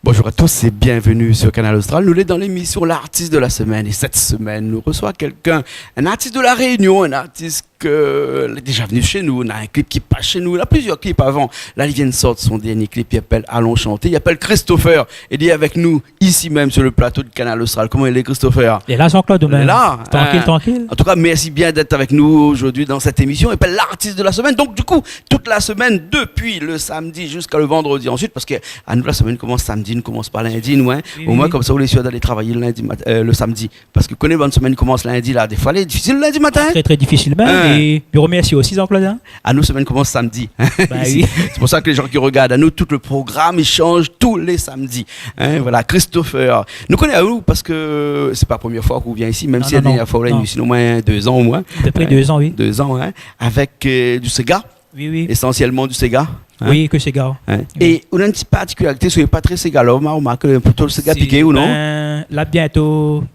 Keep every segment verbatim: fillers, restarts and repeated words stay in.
Bonjour à tous et bienvenue sur Kanal Austral. Nou lé dan lémisyon L'artiste de la semaine. É sèt semèn, nou resoi kèlkin, in artis de La Rényon, in artis ke lé déza vni shé nou, na in klip ki pas shé nou, na plizyèr klip avan. La, li vien sort son dèrnié klip, i apèl Allons chanter, i apèl Christopher. É li lé avèk nou isi mèm sur le plato de Kanal Austral. Koman i lé, Christopher ? É la, Jean-Claude, ou mèm ? Lé la, trankil, trankil. An tou ka, mèrsi bien d'èt avèk nou zordi dan sèt émisyon i apèl L'artiste de la semaine. Donk, di kou, tout la semèn, dopi le samdi ziska le vandredi ansuit, parske anou, la semèn i komans samdi, i komans pa lindi, nou, in. Wi, wi, wi. Omoin, konmsa, ou lé sir d'alé travay lindi mat-, eu, le samdi. Parske, koné, bann semèn i komans lindi la, défoi lé difisil lindi matin. Trè, trè difisil mèm. In. É mi remèrsi osi Jean-Claude, in. Anou, semèn i komans samdi, in. Ba isi. Wi. Sé pou sa ke lé zan ki rogard anou, tout le program i sanz tou lé samdi. In, voilà, Christopher. Nou koné aou parske sé pa la promièr foi ke ou vien isi, mèm si la dèrnièr foi ou la vni isi, omoin dé zan omoin. Non, non, non. Apépré dé zan, wi. Dé zan, in. Avèk, eu, du séga. Wi, wi. Ésansièlman du séga, in ? Wi, ke séga. In. Wi. É ou na in ti partikilarité, ou lé pa trè séga love, ma romarké, plito séga piké, ou non ? Bin, la, bientô,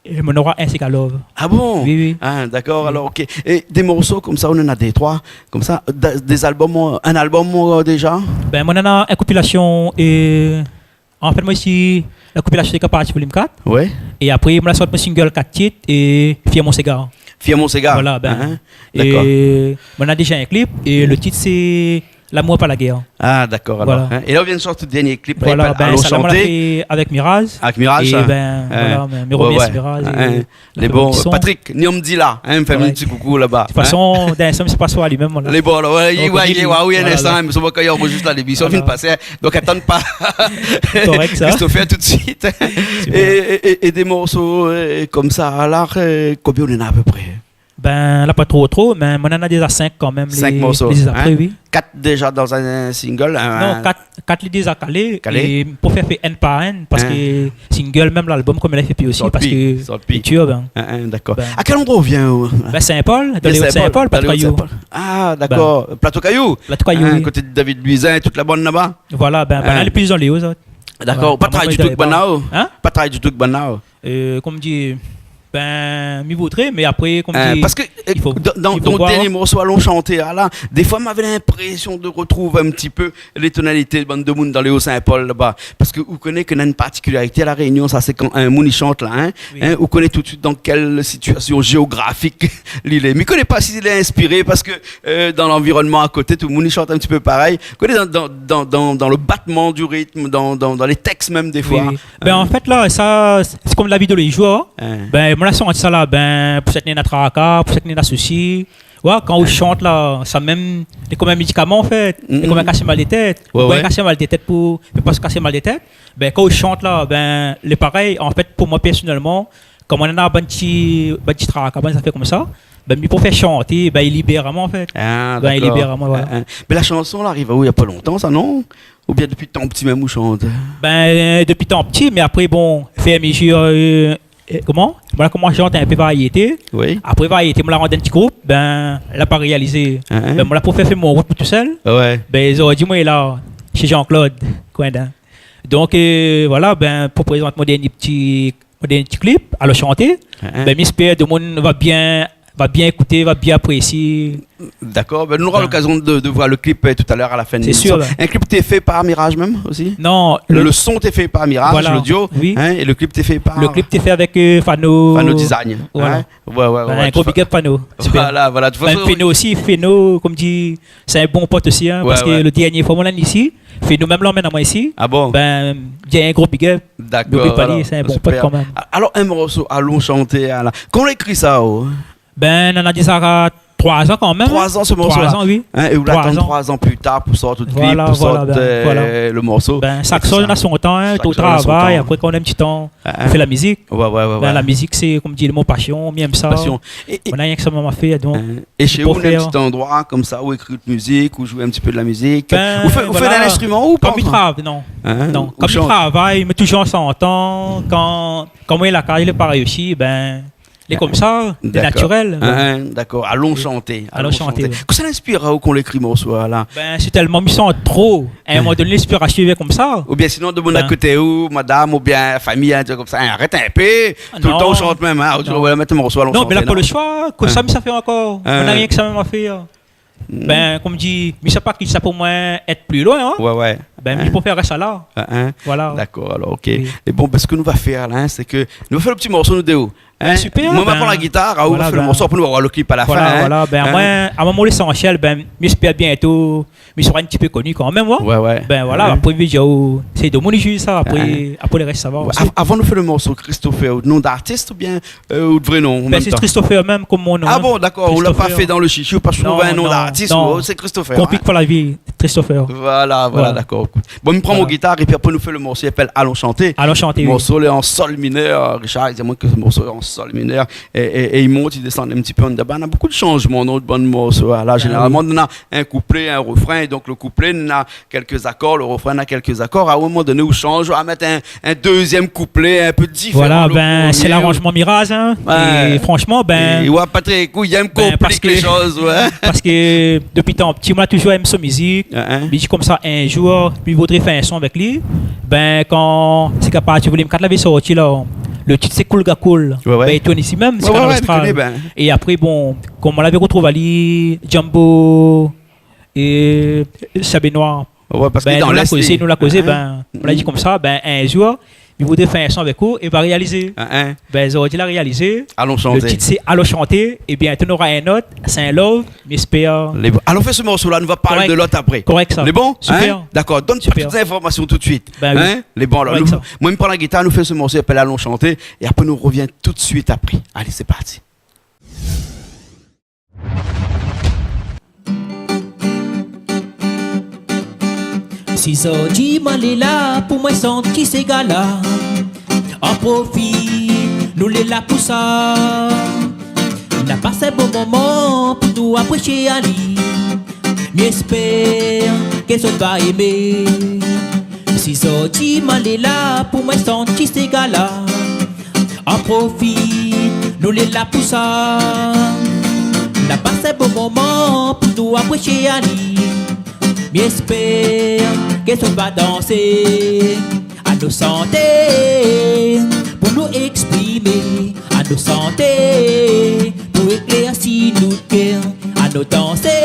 eu, nou nora in séga love. A bon ? Wi, wi. A, dakor, alor, OK. É dé morso konmsa, ou nana dé troi, konmsa, da-, dé album, eu, in album, eu, déza ? Bin, moin nana in konpilasyon, eu, An fèt, moin isi, la konpilasyon té ka parti volim kat. Wé. É apré, moin la sort mon single kat tit é Fièr mon séga. Fièr mon séga. Voilà, bin. Ahan. Dakor. É moin na déza in klip é le tit sé Lamour pa la guèr. A, dakor, alor. Voilà. Hin. É la, ou vien sort out dèrnié klip, la, i apèl Allons chanter. Voilà, bin, sa la, moin la fé avèk Mirage. Avèk Mirage, hin. É bin, voilà, bin, mi remèrsi Mirage é Lé bon, Patrick, ni on di la, hin, fé in ti koukou laba, hin. Wé. De tout fason, dan in instan, sé pa soi li mèm, voilà. Lé bon, la, wé, wé, wé, in instan, hin, mé sé bon, kan i anrozis la, lémisyon i fine pasé, hin. Donk, atann pa. Korèk, sa. Christopher, tout de suite. Super. É, é, é, é dé morso, eu, konmsa, la, eu, konbien ou néna apépré ? Bin, la pa tro, tro, mé moin néna déza sink kanmèm, lé, lé déza pré, wi. Sink morso, hin ? Kat déza dan in single, hin ? Non, kat, kat lé déza kalé, é pou fé, fé inn par inn, parske single, mèm lalbum, konm la, i fé pi osi, parske sort pi. Sort pi. Lé dir, bin. Hin, hin, dakor. Bin. A kèl androi ou vien, ou ? Bin, Saint-Paul, dan lé Hauts-de-Saint-Paul, Patrick Cailloux. A, dakor. Bin. Plato Kayou. Plato Kayou, wi. Hin, koté David Louisin é tout la bann laba. Voilà, bin, bin, la, lé pli dan lé Hauts-de-Saint-Paul. Dakor, ou pa travay ditou èk banna, ou ? Hin ? Pa travay ditou èk banna, ou ? Eu, konm di, bin, mi voudré, mé apré, konm di, parske, eu, i fo, dan, dan, i fo voir. Dan out dèrnié morso, Allons chanter, a la, défoi, moin lavé linprésion de retrouv in ti pé lé tonalité bann demoun dan lé Hauts-de-Saint-Paul laba. Parske ou koné ke néna in partikilarité a La Rényon, sa, sé kan in moun i shant la, hin, wi, hin, ou koné tout de suite dan kèl sitiasion jéografik li lé. Mé ou koné pa si lé inspiré, parske, eu, dan lanvironnman a koté, tout demoun i shant in ti pé parèy. Ou koné, dan, dan, dan, dan, dan le batman du ritm, dan, dan, dan lé tèks mèm, défoi. Wi, wi. Bin, an fèt, la, sa, sé konm la vi de tou lé zour. Hin. Bin, moin la santi sa la, bin, pou sèt néna traka, pou sèt néna sousi. Wé, kan ou shant la, sa mèm, lé konm in médikaman, an fèt. Lé konm in kas mal de tèt. Wé, wé. Ou pran in kas mal de tèt pou, pou pa kas mal de tèt. Bin, kan ou shant la, bin, lé parèy, an fèt, pou moin pèrsonèlman, kan moin néna bann ti, bann ti traka, bann zafèr konmsa, bin, mi préfèr shanté, bin, i libèr amoin, an fèt. A, dakor. Bin, i libèr amoin, voilà. Hin, hin. Mé la shanson la ariv aou, na pa lontan sa, non ? Oubien dopi tan pti mèm ou shant ? Bin, dopi tan pti, mé apré, bon, ofiramimézir, eu, eu, koman ? Moin la komans shant in pé variété. Wi. Apré variété, moin la rant dan in ti group, bin, la pa réalizé. Hin, hin. Bin, moin la préfèr fé mon rout pou tousèl. Wé. Bin, zordi moin lé la, shé Jean-Claude Coindin. Donk, eu, voilà, bin, pou prézant mon dèrnié ti, mon dèrnié ti klip, Allons chanter, hin, hin, bin, mi éspèr demoun va bien va bien ékouté, va bien aprésié. Dakor. Bin, nou nora lokazion de, de voir le klip, eu, talèr a la fin de lémisyon. Sé sir, bin. In klip té fé par Mirage mèm osi ? Non, le, le son té fé par Mirage, voilà, lodio, wi, hin, é le klip té fé par... Le klip té fé avèk, eu, Fano. Fano Design, hin ? Voilà. Wé, wé, wé, de tout fason. Bin, in gro big up Fano. Super. Voilà, voilà. De tout fason, bin, Feno osi, Feno, konm di, sé in bon pot osi, hin, parske le dèrnié foi moin la amenn isi, Feno mèm la amenn amoin isi. A bon ? Bin, di in gro big up. Dakor, alor, sé in bon pot kanmèm. Oubli pa li, super. A-, alor, in morso, Allons chanter, a la. Kan ou la ékri sa, ou ? Bin, nana déza troi zan kanmèm. Troi zan, se morso-la. Troi zan, wi. Hin, é ou la atann troi zan pli tar pou sort out klip, pou sort, eu, le morso. Voilà, voilà, bin, voilà. Bin, shak shoz na son tan, hin, ou travay, apré, kan ou néna in ti tan, ou fé la mizik. Wé, wé, wé. Bin, la mizik, sé, konm di, mon pasion, mi èm sa. Pasion. É, é, moin na rienk sa moin la fé, donk, hin, é shé ou, ou néna in ti androi konmsa, ou ékri out mizik, ou zoué in ti pé de la mizik. Bin, voilà. Ou fé, ou fé d'in instriman ou pa ankor ? Kan mi trav-, non. Hin ? Non, kan mi travay, mé touzour an santan, kan, kan moin lé la kaz, lé parèy osi, bin, Lé konmsa, lé natirèl. Dakor. Alon shanté, alon shanté. Kosa i inspir aou kan ou ékri morso la ? Bin, sé tèlman mi san tro. A in moman doné, linspirasion i vien konmsa. Oubien sinon, domoun a koté ou, madam, oubien fami, in trik konmsa, arèt in pé, toultan ou shant mèm, in. Non. Ou di, ou va mèt in morso, alon shanté, non ? Non, mé la pa lo shoi, kosa mi sa fé ankor ? Ou na rienk sa mèm a fèr. Bin, konm di, mi sa pa kit sa pou moin èt pli loin, in. Bin, mi préfèr rès la. Voilà. Dakor, alor, OK. Wi. É bon, bin, sak nou va fèr la, in, sé ke nou va fé lo ti morso, nou dé. Bin, super, moin, ma pran la gitar, ou va fé lo morso, apré nou va voir lo klip a la fin, in. Voilà, bin, moin, a in moman, lésansièl, bin, mi éspèr bientô mi sra in ti pé koni kanmèm, in. Bin voilà, apré, mi vé dir, sé domoun i juj sa, apré, apré lo rès, sa va osi. Av-, avan nou fé lo morso, Christopher, out non d'artis oubien, eu, out vré non an mèm tan ? Bin, sé Christopher mèm, konm mon non, in. A bon, dakor, ou la pa fé dan lo shishi, ou la pa trouv in non d'artis, non, non. Sé Christopher, in. Konplik pa la vi, Christopher. Voilà, voilà, dakor. Voilà. Bon, mi pran mon gitar épi apré nou fé lo morso i apèl Alon shanté. Alon shanté, wi. Morso lé an sol minèr, Richard i di amoin ke morso lé an sol minèr, é, é, é i mont, i désann in ti pé. Bin, na bonpé de shanjman dan out bann morso la. A wi. Zénéralman, na in kouplé, in refrin, é donk lo kouplé na kèlk akor, lo refrin na kèlk akor. A in moman doné, ou shanj, ou mèt in, in dézièm kouplé in pé diféran. Voilà, bin, sé laranjman Miraz, in. Wé. É fransman, bin, é ou, Patrick, ou i èm konplik lé shoz, wé. Bin, parske, parske dopi tan pti, moin la touzour èm son mizik. In, in. Mi di konmsa, in zour, mi voudré fé in son avèk li. Bin, kan Séga Party Volume quatre lavé sorti la, lo tit sé Koulga Koul. Wé, wé. Bin, i tourn isi mèm, wé, Kanal Austral. Wé, wé, mi koné, bin. É apré, bon, konm moin lavé rotrouv ali, Djambo, é Sabé Noir. Wé, parske bin, dan nou la kozé, li, nou la kozé, in, in, bin, nou la di konmsa, bin, in zour, mi voudré fé in son avèk ou, é va réalizé. In, in. Bin, zordi la réalizé. Alon shanté. Lo tit sé Alon shanté, é bientô nora in ot, sé in love, mi éspèr. Lé bon. Alon fé so morso la, nou va parl de lot apré. Korèk. Korèk sa. Lé bon, in ? Super. Dakor, donn pa tout lé zinformasion tout suit. Bin wi. In ? Lé bon, alor, korèk sa. Moin, mi pran la gitar, nou fé so morso i apèl Alon shanté, é apré nou revien tout suit apré. Alé, sé parti. Si zordi moin lé la pou moin shant ti séga la, an profit, nou lé la pou sa. Na pas in bon moman pou nou aprésié ali. Mi éspèr ke zot va émé. Si zordi moin lé la pou moin shant ti séga la, an profit, nou lé la pou sa. Na pas in bon moman pou nou aprésié ali. Mi éspèr ke zot va dansé. Anou shanté pou nou éksprimé. Anou shanté pou éklèrsi nout kèr. Anou dansé,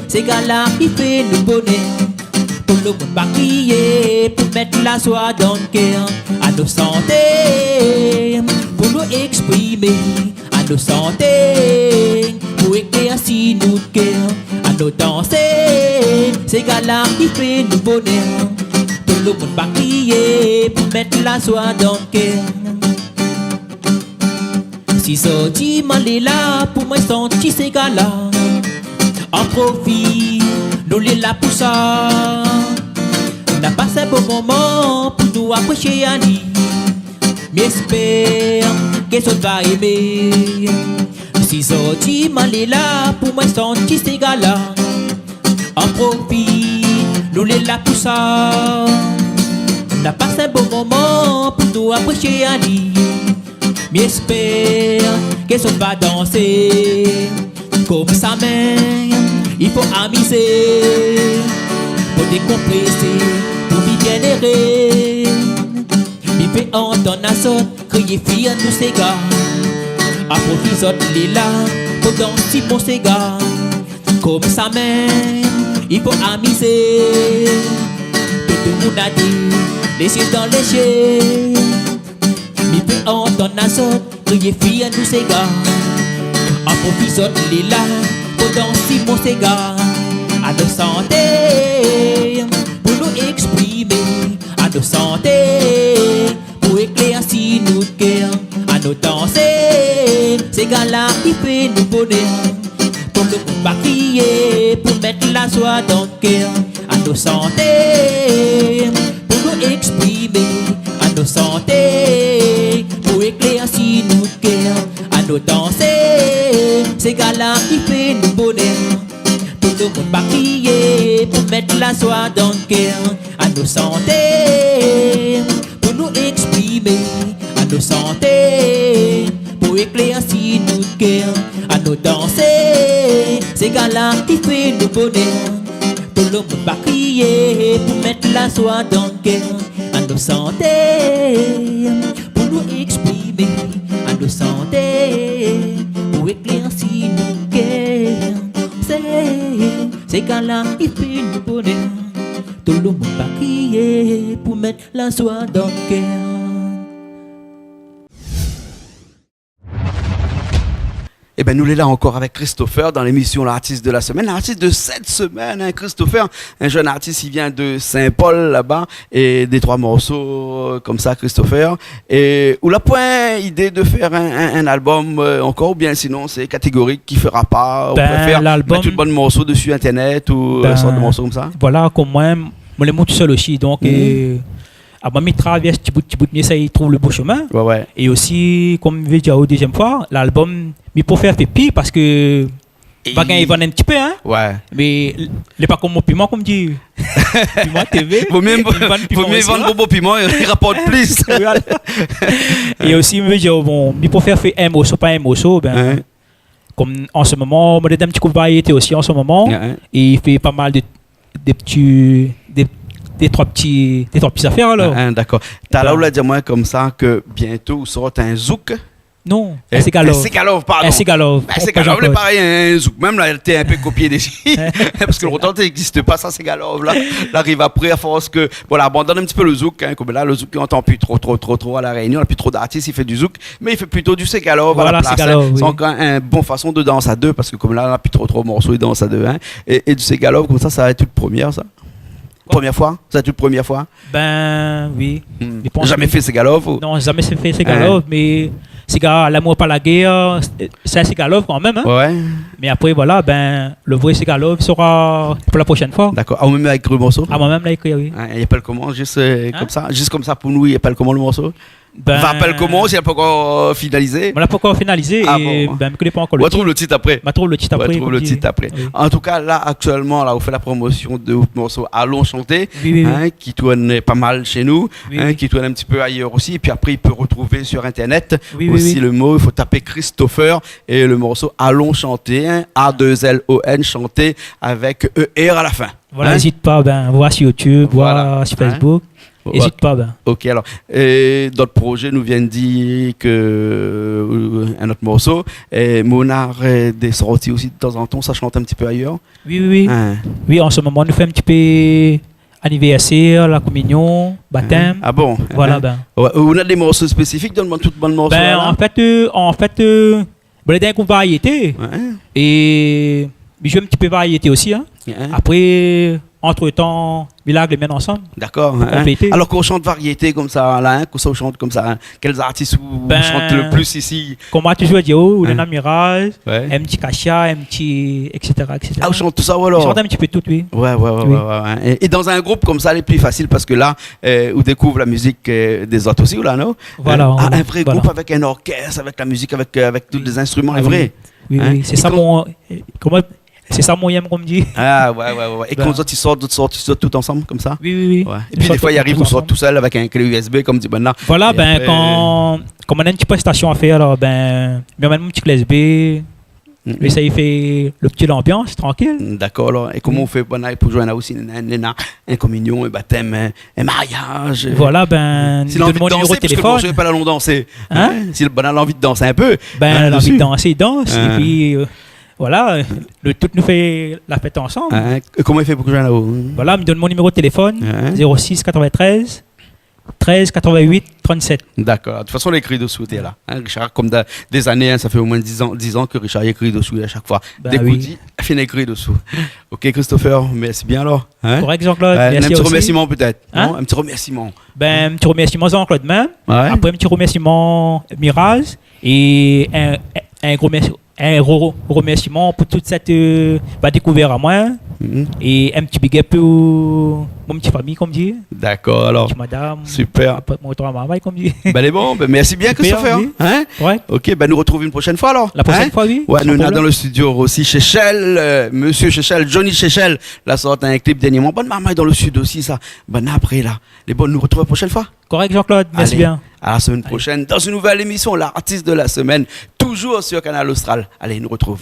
séga la i fé nou bonèr. Pou lo moun pa kriyé, pou mèt la zoi dan kèr. Anou shanté pou nou éksprimé. Anou shanté pou éklèrsi nout kèr. Anou dansé, séga la i fé nou bonèr. Pou lo moun pa kriyé, pou mèt la zoi dan kèr. Si zordi moin lé la pou moin shant ti séga la, an profit, nou lé la pou sa. Na pas in bon moman pou nou aprésié ali. Mi éspèr ke zot va émé. Si zordi moin lé la pou moin shant ti séga la, an profit, nou lé la pou sa. Na pas in bon moman pou nou aprésié ali. Mi éspèr ke zot va dansé. Konmsa mèm i fo amizé. Pou dékonpresé, pou mi bien éré. Mi fé antann azot kriyé fièr nou séga. An profit zot lé la pou dans ti bon séga. Konmsa mèm i fo amizé. Tout domoun a di, lé zié dan lé zié. Mi fé antann azot kriyé fièr nou séga. An profit zot lé la pou dans ti bon séga. Anou shanté pou nou éksprimé. Anou shanté pou éklèrsi nout kèr. Anou dansé, séga la i fé nou bonèr. Pou lo moun pa kriyé, pou mèt la zoi dan kèr. Anou shanté pou nou éksprimé. Anou shanté pou éklèrsi nout kèr. Anou dansé, séga la i fé nou bonèr. Tout domoun pa kriyé pou mèt la zoi dan kèr. Anou shanté pou nou éksprimé. Anou shanté pou Éklèrsi nout kèr, anou dansé, séga la i fé nou bonèr. Tout lo moun va kriyé pou mèt la zoi dan kèr. Anou shanté, pou nou éksprimé, anou shanté, pou éklèrsi nout kèr. Sé, séga la i fé nou bonèr. Tout lo moun va kriyé pou mèt la zoi dan kèr. Ében, nou lé la ankor avèk Christopher dan lémisyon L'artiste de la semaine. L'artiste de cette semaine, hein, Christopher, un jeune artiste, il vient de Saint-Paul, là-bas, é dé troi morso, euh, konmsa, Christopher. É ou la poin idé de fèr in, in, in album, euh, ankor, oubien sinon sé katégorik, i fera pa, ou préfèr mèt tout bann morso dsi internet ou, euh, sort de morso konmsa ? Ben, lalbom, ben, voilà, konm moin, moin lé mon tousèl osi, donk, euh, amoin mi travèrs ti bout, ti bout, mi éséy trouv lo bon shomin. Ouais, ouais. É osi, konm mi vé dir aou dézyèm foi, lalbom, mi préfèr fé pi parske i va gingn vann in ti pé, hein. Ouais. Mé lé pa konm mon piman, konm di. Piman TV. Vo myé, vo myé vann bonbon piman, i raport plis. Voilà. É osi, mi vé dir, bon, mi préfèr fé in morso par in morso, ben, konm an se moman, moin lé dan in ti kou variété osi an se moman. Ouais, ouais. É i fé pa mal de, de ti, de, de troi ti, de troi ti zafèr, alor. Hein, hein, dakor. Talèr ou la di amoin konmsa ke bientô ou sort in zouk. Non, in séga love. In séga love, pardon. In séga love. Ben, séga love, lé parèy, in zouk. Mèm la, té in pé kopié dési. Parske lontan té égzis pa sa, séga love la. La ariv apré, a fors ke, bon, la abandone in ti pé lo zouk, hein, konm la, lo zouk, i antann pi tro, tro, tro, tro a La Rényon, na pi tro d'artis i fé di zouk, mé i fé plito di séga love a la plas, hein. Voilà, séga love, oui. Sé ankor in bon fason de dans à deux, parske konm la, na pi tro, tro morso i dans à deux, hein. É, é di séga love, konmsa, sa va èt out promié, sa ? Promié foi ? Sa va èt out promié foi ? Ben, oui. Hmm. Mi pans ke... Zamé fé séga love ou ? Non, zamé fé séga love, mé séga Lamour pa la guèr, sé in séga love kanmèm, hein. Ouais, ouais. Mé apré, voilà, ben, lo vré séga love sera pou la proshèn foi. Dakor. Ah, ou mèm la ékri lo morso ? Ah, moin mèm la ékri, oui. Hein, i apèl koman, zis, euh, konmsa, zis konmsa pou nou, i apèl koman lo morso ? Ben, va apèl koman, si la pankor finalizé ? Moin la pankor finalizé. Ah bon. Ben, mi koné pa ankor lo tit. Ou va trouv lo tit apré. Ma trouv lo tit apré, konm di. Ou va trouv lo tit apré. Oui. An tou ka, la, aktièlman, la, ou fé la promosyon de out morso Alon Shanté, oui, oui, oui, hein, ki tourn pa mal shé nou, oui, hein, oui, ki tourn in ti pé ayèr osi. Épi apré, i pé rotrouv sur internet osi lo mo. Oui, oui, oui. I fo tapé Christopher é lo morso Alon Shanté, hein, A deux L O N, Shanté avèk E R a la fin. Voilà, hein ? Ézit pa, ben, voir sur YouTube, voir sur Facebook. Voilà. Hein ? Ézit pa, ben. Ok, alor, é dan out projé, nou vien dir ke, euh, in ot morso, é Monard, euh, dé sorti osi, tanzantan sa shant in ti pé ayèr. Oui, oui, oui. Hein. Oui, an se moman, nou fé in ti pé anivèrsèr, la kominyon, batèm. Hein. Ah bon ? Voilà, hein, ben. Ouais, ou na dé morso spésifik dan tout bann morso la ? Ben, an fèt, euh, an fèt, euh, Bon, lé dan in group variété. Ouais. É mi zoué in ti pé variété osi, hein. Ouais. Apré, antretan, mi larg lé min ansanm. Dakor, hein. Pou konplété. Alor, kan ou shant variété konmsa la, hein, kan ou shant konmsa, hein, kèl artis ou shant lo plis isi ? Ben, konm moin la touzour di, oh, Léna Miraz, M T Kasia, M T, et cetera, et cetera. Ah, ou shant tout sa, ou alor ? Mi shant in ti pé tout, oui. Ouais, ouais, ouais, ouais, ouais. É, é dan in group konmsa, lé pli fasil parske la, euh, ou dékouv la mizik, euh, dé zot osi, ou la, non ? Voilà, hein, in vré group avèk in orkès, avèk la mizik, avèk, euh, avèk tout lé zinstriman, lé vré. Oui, oui, oui. Hein ? Sé sa mon, euh, koman, sé sa mon yèm, konm di. Ah, ouais, ouais, ouais, ouais. É kan zot i sort, zot i sort, zot i sort tout ansanm, konmsa ? Oui, oui, oui. Ouais. Épi défoi, i ariv, ou sort tousèl avèk in klé U S B, konm di banna. Voilà, ben, kan, kan moin na in ti préstasyon a fèr, alor, ben, mi amenn mon ti klé U S B, Mm, mm. Mé sa i fé lo ti lanbians, trankil. Dakor, alor. É koman ou fé, banna, pou zoinn aou si néna, néna in kominyon, in batèm, in, in maryaz, euh, si banna la anvi dans, parske lo morso i apèl Alon dansé. Hein ? Si banna la anvi dans in pé, hein, la anvi dans, i dans. Épi, euh, voilà, lo tout nou fé la fèt ansanm. Hein ? É koman i fé pou zoinn aou ? Voilà, mi donn mon niméro téléfone, zéro six quatre-vingt-treize, treize quatre-vingt-huit trente-sept. Dakor. De tout fason, lé ékri dosou, té la. Hein, Richard, konm da dé zané, hein, sa fé omoin diz an, diz an ke Richard i ékri dosou, a shak foi. Dé kou di, fine ékri dosou. Ok, Christopher, mèrsi bien alor. Hein ? Korèk, Jean-Claude, mèrsi aou osi. In ti remèrsiman pétèt, non ? In ti remèrsiman. Ben, in ti remèrsiman Jean-Claude mèm. Ouais. Apré, in ti remèrsiman Miraz. É in, in gro mèrsi in gro remèrsiman pou tout sèt, euh, ba, dékouvèr amoin. Mhm. É in ti big up pou mon ti famiy, konm di. Dakor, alor. Ti madam. Super. Apré, mon troi marmay, konm di. Ben, lé bon, ben, mèrsi bien, Christopher. Super, oui. Hein ? Ouais. Ok, ben, nou artrouv in proshèn foi, alor. La proshèn foi, oui. Hein ? Ouais, nou néna dan lo studio osi Seychelles, euh, mésyé Seychelles, Johnny Seychelles, la sort in clip dèrnyèman. Bann marmay dan lo sud osi, sa. Ben, apré, la. Lé bon, nou artrouv la proshèn foi. Korèk, Jean-Claude, mèrsi bien. Allez, à la semaine prochaine dans une nouvelle émission, l'artiste de la semaine, toujours sur Kanal Austral. Allez, nou retrouv.